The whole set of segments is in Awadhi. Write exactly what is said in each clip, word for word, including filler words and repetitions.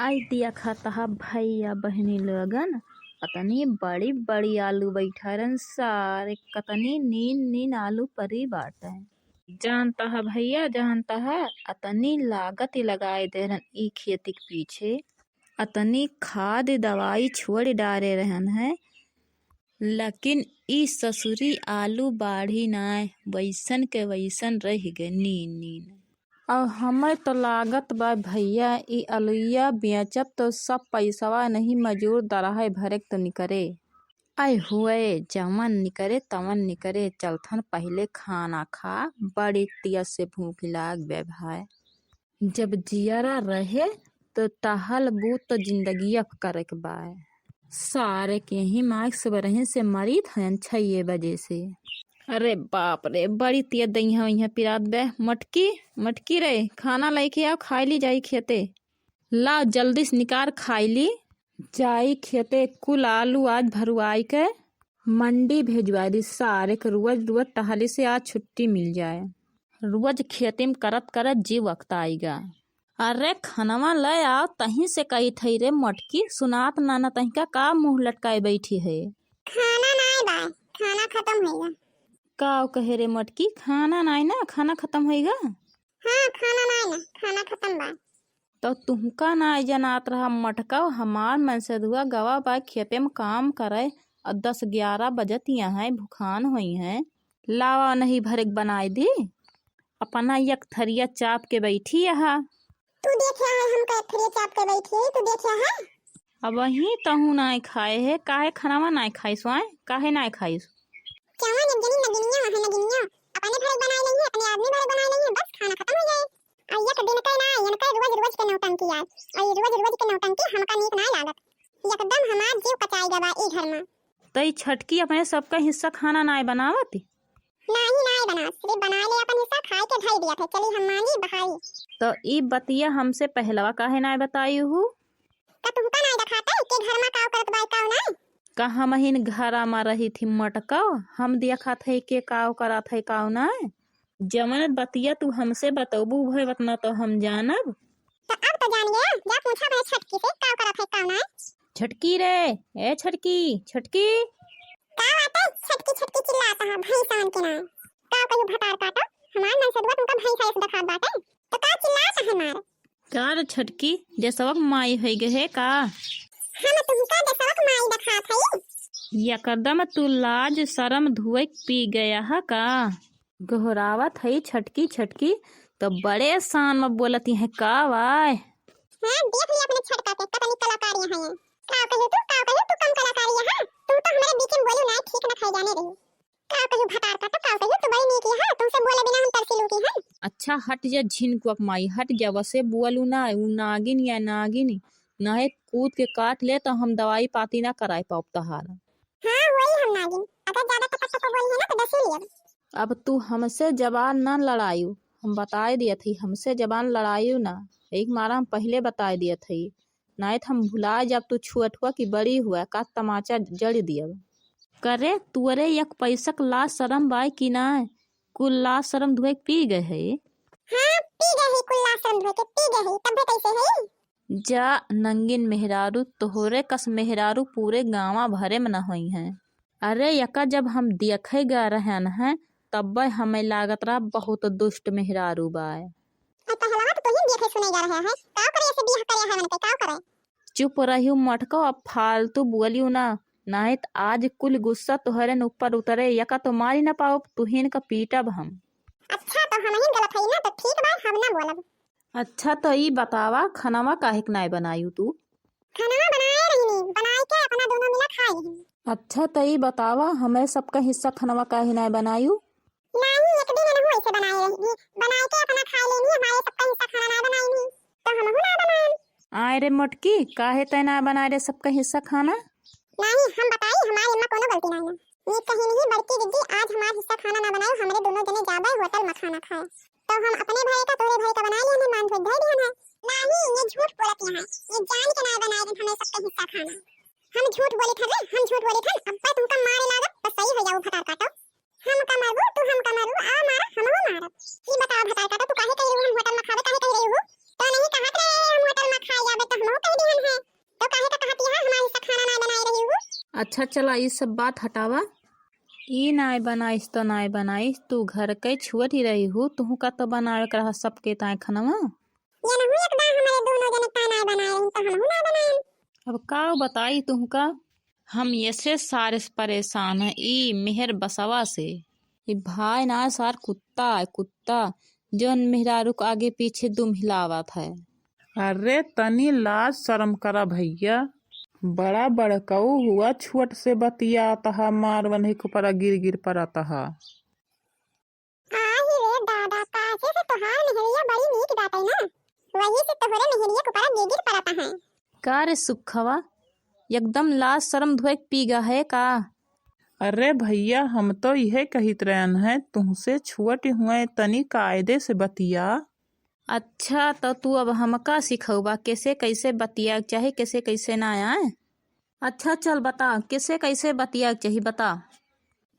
आई देखत ह भइया बहिनी लोगन, अतनी बड़ी बड़ी आलू बैठा रहन, सारे कतनी नीन नीन आलू परी बाटे। जानता ह भइया, जानता ह, अतनी लागत ही लगाए दे रहन ई खेती के पीछे, अतनी खाद दवाई छोड़ डारे रहन है, लेकिन ई ससुरी आलू बाढ़ी नाय, वैसन के वैसन रह गए नीन नीन। अब हमें तो लागत बा भइया, ई अलुइया बेचब तो सब पैसवा नहीं मजूर दराहे भरे के तो निकरे। आय हुए, जवन निकरे तवन निकरे, चलथन पहिले खाना खा, बड़ी तेज से भूख लाग बे भाई। जब जियरा रहे तो टहल बूत तो जिंदगी अफ करे के बाय। सारे के ही माइक से बरहिन से मरीत हन छइये बजे से। अरे बाप रे, बड़ी तेज दइहाँ वइहाँ पिरात बे। मटकी, मटकी रे, खाना लेके आओ, खाई ली जाई खेते। लाओ जल्दी से निकार खाई ली। जाई खेते, कुल आलू आज भरुआई के मंडी भेजवाई दी। सारे के रोज रोज टहली से आज छुट्टी मिल जाए। रोज खेती में करत करत जीव अकताइगा। अरे खनवा ले आओ, तहीं से कही थई रे मटकी, सुनात ना न तहीं का, का मुँह लटकाए बैठी है? खाना नाय बा, खाना खतम होइगा। का कहे रे मटकी, खाना नाय ना, खाना खतम होइगा? हाँ, खाना नाय ना, खाना खतम बा। तो तुहका नाय जनात रहा मटका, हमार मनसेधुआ गवा बा खेते में काम करे, और दस ग्यारह बजत यहाँ है, भुखान होइहैं। लावा नहीं भरे के बनाए दी, अपना एक थरिया चाप के बैठी यहाँ। तू देखे है हमका एक थरिया चाप के बैठी है, तू देखे है? अबहीं तहूँ नाय खाए है, काहे खनवा नाय खाइस वाय? काहे नाय खाइस? जवन एक जनी नगिनिया है, नगिनिया, अपने भरे बनाए लेइहैं, अपने आदमी भरे बनाए लेइहैं, बस खाना खतम हो जाए। और एक दिन के ना, इनके रोज रोज के नौटंकी आज, और रोज रोज के नौटंकी हमका नीक नाय लागत। एकदम हमार जीव कचाई गवा ई घर में। तई छटकी अपने सबका हिस्सा खाना नाय बनावत? नाही, नाय बनास, सिर्फ बनाए ले अपन हिस्सा, खाए के धई दिया थे, चली हम मांगी बहाई। तो ई बतिया हमसे पहलवा काहे नाय बताई हू? का तुमका नाय देखाते के घर में काव करत बाय काव नाय? का हमहिन घरा में रही थी मटकव, हम देखत है के काव करत है काव नाय? जवन बतिया तू हमसे बतौबू भय वतना तो हम जानब। तो अब तो जान गया, जा पूछा अपने छटकी से काव करत है काव नाय। छटकी रे, ए छटकी, छटकी। का बात है? छटकी छटकी चिल्लाता है भैंसान के नाय। का कहियो भतार काटो, हमार मनसेधुआ तुमका भैंसा ऐसे देखात बाटे। तो का चिल्लात है मार? का रे छटकी, देसवक माई होई गए है का? हम तुमका देसवक माई देखात हई। एकदम तू लाज शरम धुए पी गया है का? गोहरावत हई छटकी छटकी, तो बड़े शान में बोलती है का वाय? हाँ, देख लिया अपने छटका के, कतनी कलाकारी है। का कहियो तू, का कहियो तू कम कलाकारी है? तू तो हमारे बीच में बोलू ना, ठीक ना खाई जाने रही। का कहियो भतार का, तो का कहियो, तू बड़ी नीक है, तुमसे बोले बिना हम तरसी लूटी है। अच्छा हट जा झिनकुआ के माई, हट जा, वसे बोलू ना, उ नागिन या नागिन, नाहे कूद के काट ले तो हम दवाई पाती ना कराए पाउब तहार। हाँ, वही हम नागिन, अगर ज्यादा टपक टपक बोली है ना तो डसी लियब। अब तू हमसे जबान ना लड़ायू, हम बताए दियत हई, हमसे जबान लड़ायू ना, एक मारा हम पहिले बताए दियत हई। नाहीं त हम भुलाए जाब तू छुअठुआ की बड़ी हुआ, का तमाचा जड़ दियब। करे तुअरे एक पैसक लाज शरम बाय कि नाय? कुल लाज शरम धुए के पी गए है। हाँ, पी गए है, कुल लाज शरम धुए के पी गए है, तब्बे कैसे है? जा नंगिन मेहरारू, तोहरे कस मेहरारू पूरे गाँवा भरे में न होई हैं। अरे यका जब हम देखे गा रहन हैं, तब्बे हमें लागत रहा बहुत दुष्ट मेहरारू बाय। आ पहलवा तो तोहिन देखे सुने जा रहे हैं। का करे ऐसे बियाह करे है मन पे, का करे? चुप रहियो मटको, अब फालतू बोलियो ना, नाहीं त आज कुल गुस्सा तोहरे न ऊपर उतरे, यका तो मारी ना पाउब, तुहिन का पीटब हम। अच्छा तो हमहिन गलत हई ना, तो ठीक बा, हम ना बोलब। अच्छा तो ई बतावा, खनवा काहे के नाय बनायू तू? खनवा बनाए रहनी, बनाए के अपना दोनों मिला खाए रहनी। अच्छा तो ई बतावा, हमें सबका हिस्सा खनवा काहे नाय बनायू? नाही, एक दिन एनहु ऐसे बनाए रही, बनाए के अपना खाए लेनी, हमारे सबका हिस्सा खाना ना बनाए नी, तो हमहु ना बनाएम। आय रे मोटकी, काहे तै ना बनाए रे सबका हिस्सा खाना? नाही, हम बताई, हमारे अम्मा कोनो गलती नाही ना। ये कही नहीं, बड़की दीदी, आज हमार हिस्सा खाना ना बनाए, हमरे दोनों जने जाबे होटल में खाना खाए। तो हम अपने भाई का, तोरे भाई का बनाए लिए, हमें मान धोए धोए दिहन है। नाही, ये झूठ बोलत यहाँ, ये जान के ना बनाए दिन हमें सबका हिस्सा खाना। हम झूठ बोली थन रे, हम झूठ बोली थन, अब्बे तुमका मारे लागब, बस सही हो जाऊ भतार काटो। हम का मारबू, तू हम का मारू, आ मारा, हमहू मारब। ई बतावा भतार काटो, तू काहे कही रहू हम होटल में खावे, काहे कही रहू? तो नहीं कहत रहे हम होटल में खाए जाबे, तो हमहू कही अच्छा चला, ई सब बात हटावा। ई नाय बनाइस तो नाय बनाइस, तू घर के छुअट ही रही हू, तुहू का तो बनावे के रहा सबके ताय खनवा। ये नहु एक दाय हमारे दोनों जने का नाय बनाए रही, तो हमहू नाय बनाए। अब का बताई तुहका, हम ऐसे सारे से परेशान है ई मेहर बसवा से। ई भाई ना सार कुत्ता है, कुत्ता, जौन मेहरारू के आगे पीछे दुम हिलावत है। अरे तनी लाज शरम करा भैया, बड़ा बड़कऊ हुआ, छोट से बतियात हा, मार वन्ही के ऊपर गिर गिर परत हा। आही रे दादा, काहे से तोहार मेहरिया बड़ी नीक बाटे ना, वही से तोहरे मेहरिया के ऊपर गिर गिर परत है। का रे सुखवा, एकदम लाज शरम धोए के पी गा है का? अरे भैया, हम तो इहे कहित रहन है, तुहसे छुअट हुए तनी कायदे से बतिया। अच्छा, तो तू अब हमका सिखौबा, कैसे कैसे बतिया के चाही, कैसे कैसे ना आए? अच्छा चल बता, कैसे कैसे बतिया के चाही, बता।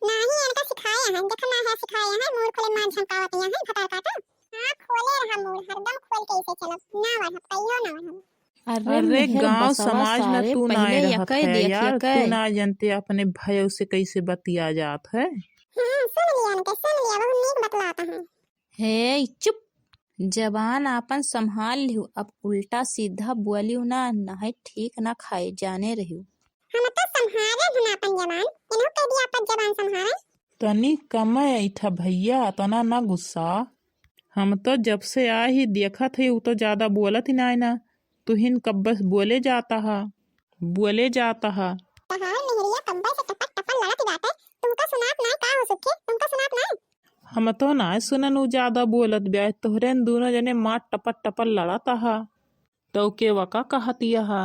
नाही, इनका सिखाए हैं, देखा ना है सिखाए हैं, मूड़ खोले मार झमकावत यहाँ है, भतार काटा। हाँ, खोले रहा मूड़, हरदम खोल के इसे चलब, ना बढ़ब, कहियो ना बढ़ब। अरे अरे, मेहर गाँव बसवा समाज में सारे तू ना पहिले रहत यकै है देख यार, यकै। तू ना जानते अपने भाइयों से कैसे बतिया जात है। हम्म, सुन लिया उनके, सुन लिया, बहुत नीक बतलाता है। हे चुप, जबान आपन संभाल लिहु, अब उल्टा सीधा बोलिउ ना, नहीं ठीक ना खाए, जाने रहिउ। हम तो संभारे हन आपन जबान, इन्हों कह दिया आपन जबान संभारे। तनी कम ऐठा भैया, अतना ना गुस्सा। हम तो जब से आए ही देखत ही, उ तो ज्यादा बोलत ही नाय ना। तुहिन कब्बे से बोले जाता हा, बोले जाता हा। तहार मेहरिया कब्बे से टपर टपर लड़त बाटे। तुमका सुनात नाय का हो सुखी? तुमका सुनात नाय? हम तो नाय सुनन उ ज्यादा बोलत ब्या। तोहरे न दूनो जने मार टपर टपर लड़त हा। तो के वका कहत यहा।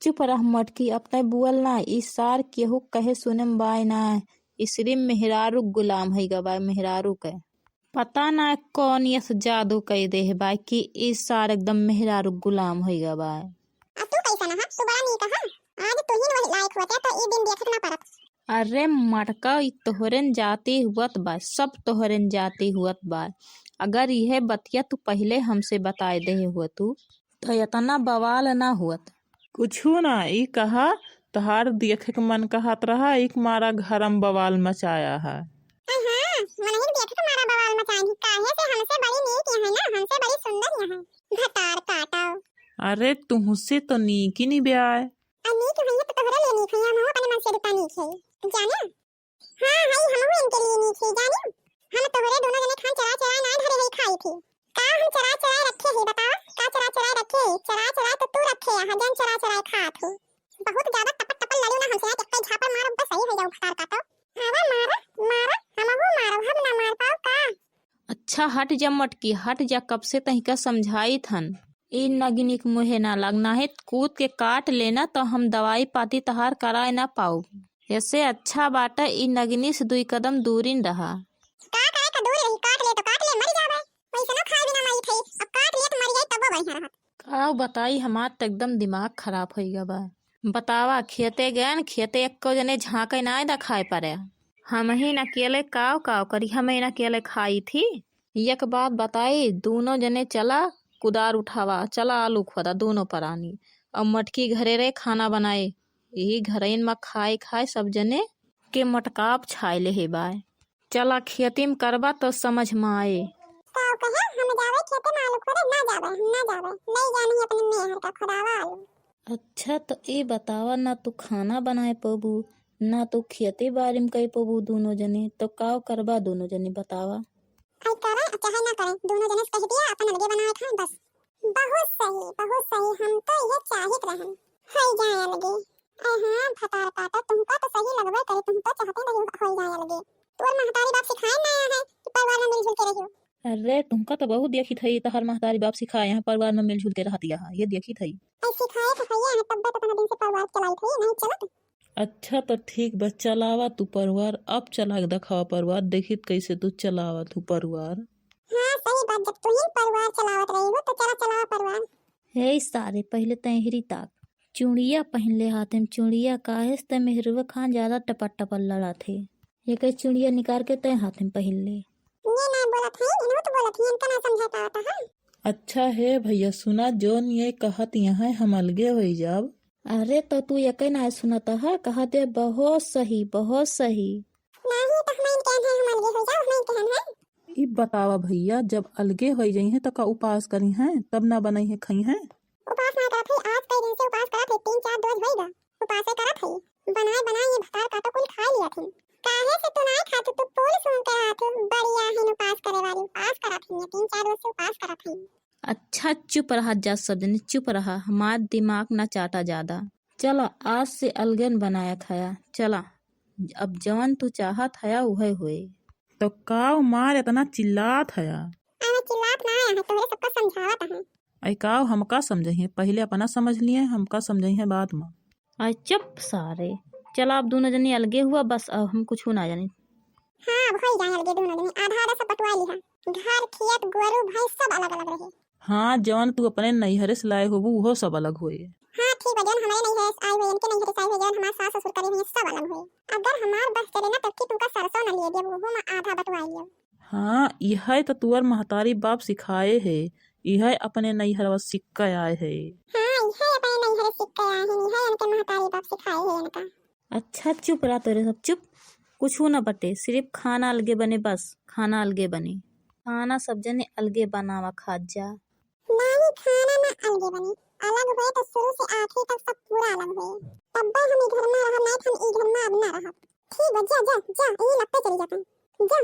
चुप रह मटकी, अब तै बोल ना, ई सार केहू कहे सुने में बाय ना, ई सिर्फ मेहरारू गुलाम है गवा, मेहरारू के। पता ना कौन यस जादू कइ दे है बाय कि ई सार एकदम मेहरारू गुलाम है गवा। आ तू कैसन ह? तू बड़ा नीक ह। आज तू ही वही लायक होते तो ई दिन देखे के ना परत। अरे मटका, ई तोहरेन जाति हुअत बा, सब तोहरेन जाति हुअत बा। अगर इहे बतिया तू पहिले हमसे बताए देहे हुअतू, त एतना बवाल ना हुअत। कुछु ना, ई कहा, तोहार देखे के मन कहत रहा, एक मारा घर में बवाल मचाया है। हाँ, हाँ, मनही देखे के मारा बवाल मचाइन ही, काहे से हमसे बड़ी नीक यहाँ ना, हमसे बड़ी सुंदर यहाँ। भतार काटो। अरे, तुहसे तो नीक ही नहीं ब्याय। आ नीक होइहे तो तोहरे लिए नीक होइहे, हमहू अपने मन से रुपा नीक है, जाने? हाँ, हई हमहू इनके लिए नीक है, जानी? हम तोहरे दोनों जने खान चरा चरा ना धरे है खाई थी। का हम चरा चरा रखे है, बतावा? का चरा चरा रखे है? चरा चरा तो तू रखे है, जन चरा चरा खात हो। बहुत ज्यादा टपट टपट लड़ू ना हमसे, आज एक झापड़ मारब बस सही हो जाऊ भतार काटो। आवा मारा, मारा, हमहू मारब, हम ना मार पाओ का? अच्छा हट जा मटकी, हट जा, कब से तहिका समझाइत हन। ई नगिनी के मुँहे ना लाग, नाहीं त कूद के काट लेना, त हम दवाई पाती तहार कराए ना पाउब। एसे अच्छा बाटा ई नगिनी से दुई कदम दूरिन रहा। का करे का दूर रही, काट ले तो काट ले, मर जावे। वैसे ना खाए बिना मरी थई, अब काट ले तो मर जाई तबो बढ़िया रहत। का बताई, हमार त एकदम दिमाग खराब होइगा बा। बतावा, खेते गएन, खेते एक्को जने झाँके नाय देखाए परे। हमहिन अकेले काव काव करी, हमहिन अकेले खाई थी। एक बात बताई, दूनो जने चला कुदार उठावा, चला आलू खोदा, दूनो परानी। अब मटकी घरे रहे खाना बनाए, यही घरइन में खाए खाए सब जने के मोटकाप छाए ले हे बाय। चला खेती में करबा तो समझ में आए। का कहे, हम जावे खेते में आलू खोदे? ना जावे, हम ना जावे। ले जानी अपने मेहर का खोदावा आलू। अच्छा, तो ई बतावा ना, तू खाना बनाए पबू, ना तू खेती बाड़ी में कई पबू दूनो जने, तो का करबा दूनो जने, बतावा? आई करे चाहे ना करे, दूनो जने से कह दिया, अपन अलगे बनाए खाए, बस। बहुत सही, बहुत सही, हम तो ये चाहित रहन, होई जाए अलगे। अरे हाँ, भतार काटा, तुमका तो सही लगबे करे, तुम तो चाहते नहीं होई जाए अलगे। तोर महतारी बाप सिखाए ना आया है कि परिवार में मिलजुल के रहियो। अरे, तुमका तो बहुत देखी थई, तहर महतारी बाप सिखाए हैं, परिवार में मिलजुल के रहतिया है, ये देखी थई। ऐ सिखाए तो हइया है, तब्बे तो इतना दिन से परिवार चलाई थई, नहीं चलत। अच्छा, तो ठीक बा, चलावा तू परिवार, अब चला के देखावा परिवार, देखी कैसे तू चलावा तू परिवार। हाँ, सही बात, जब तू ही परिवार चलावत रही हो, तो चला, चलावा परिवार। हे सारे, पहिले तैं हिरी ताक। चूड़िया पहिन ले हाथे में, चूड़िया काहे से तैं मेहरुआ खान ज्यादा टपर टपर लड़त हे। ये कहे चूड़िया निकाल के तैं हाथे में पहिन ले। ये ना बोलत है, इन्हों तो बोलत है, इनका ना समझा पावत है। अच्छा हे भैया, सुना, जौन ये कहत यहाँ हम अलगे होई जाब, अरे, तो तू यके नाय सुनत ह, कहा दे, "बहुत सही, बहुत सही।" नाही, तो हमइन कहन है, हम अलगे हो जाओ, हमइन कहन है। ई बतावा भइया, जब अलगे होइ जइहें, त का उपास करिहें, तब ना बनइहें, खइहें? उपास ना करत हई, आज कई दिन से उपास करत हई, तीन चार रोज होइगा, उपासे करत हई। बनाए बनाए ये भतार का तो कुल खाइ लिया थी। काहे से तू नाय खात, तू पोल सूंघ के आत, बढ़िया है उपास करे वाली, उपास करत हई, तीन चार रोज से उपास करत हई। अच्छा, चुप रहा जा सब जनी, चुप रहा, हमार दिमाग ना चाटा ज्यादा। चला, आज से अलगन बनाया खाया, चला, अब जवन तू चाहत हया, उहे होए। तो काव मार इतना चिल्लात हया? अरे चिल्लात ना है, तोहरे सबका समझावत है। ऐ काव हमका समझइहे, पहिले अपना समझ लिए, हमका समझइहे बाद में। आई चुप सारे, चला, अब दोनों जनी अलगे हुआ, बस अब हम कुछ ना जानी। हाँ, अब होई जाए अलगे दोनों जनी, आधा आधा सब बंटवा लिहा। घर, खेत, गोरू, भैंस सब अलग अलग रहे। हाँ, जवन तू अपने नैहरे से लाए होबू, उहो सब अलग होए। हाँ, ठीक बा, जवन हमारे नैहरे से आए हुए, इनके नैहरे से आए हुए, जवन हमार सास ससुर करे हुए, सब अलग होए। अगर हमार बस चले ना, तब की तुमका सरसों न लिए देब, उहो में आधा बंटवा लियो। हाँ, इहे तो तुअर महतारी बाप सिखाए है, इहे अपने नैहरवा सीख के आए है। हाँ, इहे अपने नैहरे सीख के आए हैं, इहे इनके महतारी बाप सिखाए है इनका। अच्छा, चुप रहा तोरे सब, चुप। कुछू न बटे, सिर्फ खाना अलगे बने, बस खाना अलगे बने। खाना सब जने अलगे बनावा खात जा। नाही, खाना ना अलगे बने, अलग होए तो शुरू से आखिरी तक सब पूरा अलग होए। तब्बे हम ई घर में रहब, नाही तो हम ई घर में अब ना रहब। ठीक बा, जा, जा, जा, ई लगते चली जाता। जा।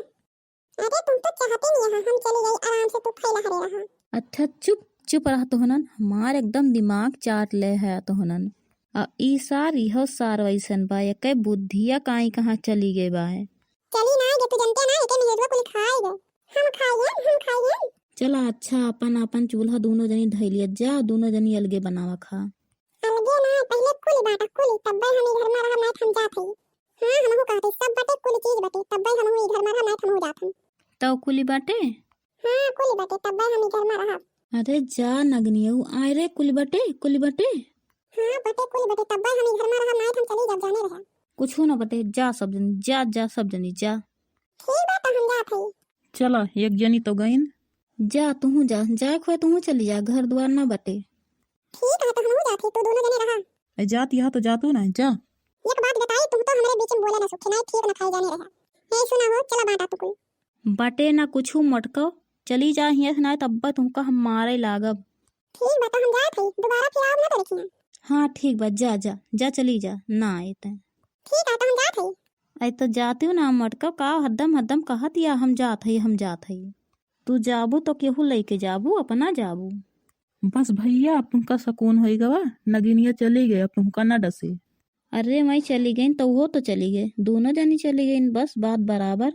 अरे तुम तो चाहते नहीं है हम चली गई, आराम से तू फैला हरे रहा। अच्छा चुप, चुप रह तोहनन, हमार एकदम दिमाग चाट ले है तोहनन। आ ई सार, इहो सार वैसन बा, एके बुद्धिया काई कहाँ चली गए बा है। चली ना गे, तू जनते ना, एके मिनटवा कुल खाए गे। हम खाइए, हम खाइए। चला अच्छा, अपन अपन चूल्हा दोनों जनी धई लिया जा, दोनों जनी अलगे बनावा खा। अलगे ना, पहिले कुल बाटा कुल, तब्बे हम ई घर में रहब, नाय हम जात हई। हाँ, हमहू कहत हई, सब बाटे, कुल चीज बाटे, तब्बे हमहू ई घर में रहब, नाय हमहू जात हई। तौ कुली बाटे? हाँ, कुल बाटे, तब्बे हम ई घर में रहब। अरे जा नगनियऊ, आय रे, कुल बाटे, कुल बाटे। हाँ, बाटे, कुल बाटे, तब्बे हम ई घर में रहब, नाय हम चली जाब जाने रहे। कुछू न बाटे, जा सब जनी, जा, जा सब जनी, जा। ठीक बा, तो हम जात हई। चला, एक जनी तो गईन। जा, तुहू जा, जाए खोए तुहू चली जा, घर दुआर ना बाटे। ठीक है, तो हमहू जात हई, तू दोनों जने रहा। ए, जात यहाँ तो जातू ना, जा। एक बात बताई, तुम तो हमरे बीच में बोले ना सुखी, नाय ठीक ना खाई जाने रहे। हे सुना हो, चला बाटा तू कुल। बाटे ना कुछू मोटको, चली जा हियाँ से, नाय तब्बा तुमका हम मारे लागब। ठीक बा, तो हम जात हई, दोबारा फिर आउब ना तोरे खियाँ। हाँ ठीक बा, जा, जा, जा चली जा, ना आए तैं। ठीक है, तो हम जात हई। अरे तो जातियो ना मोटको, का हरदम हरदम कहत या हम जात हई, हम जात हई। तू जाबू तो केहू लइके जाबू, अपना जाबू। बस भइया, अब तुमका सकून होई गवा, नगिनिया चली गई, अब तुमका ना डसे। अरे माई चली गईन तो उहो तो चली गए, दोनों जनी चली गईन, बस बात बराबर।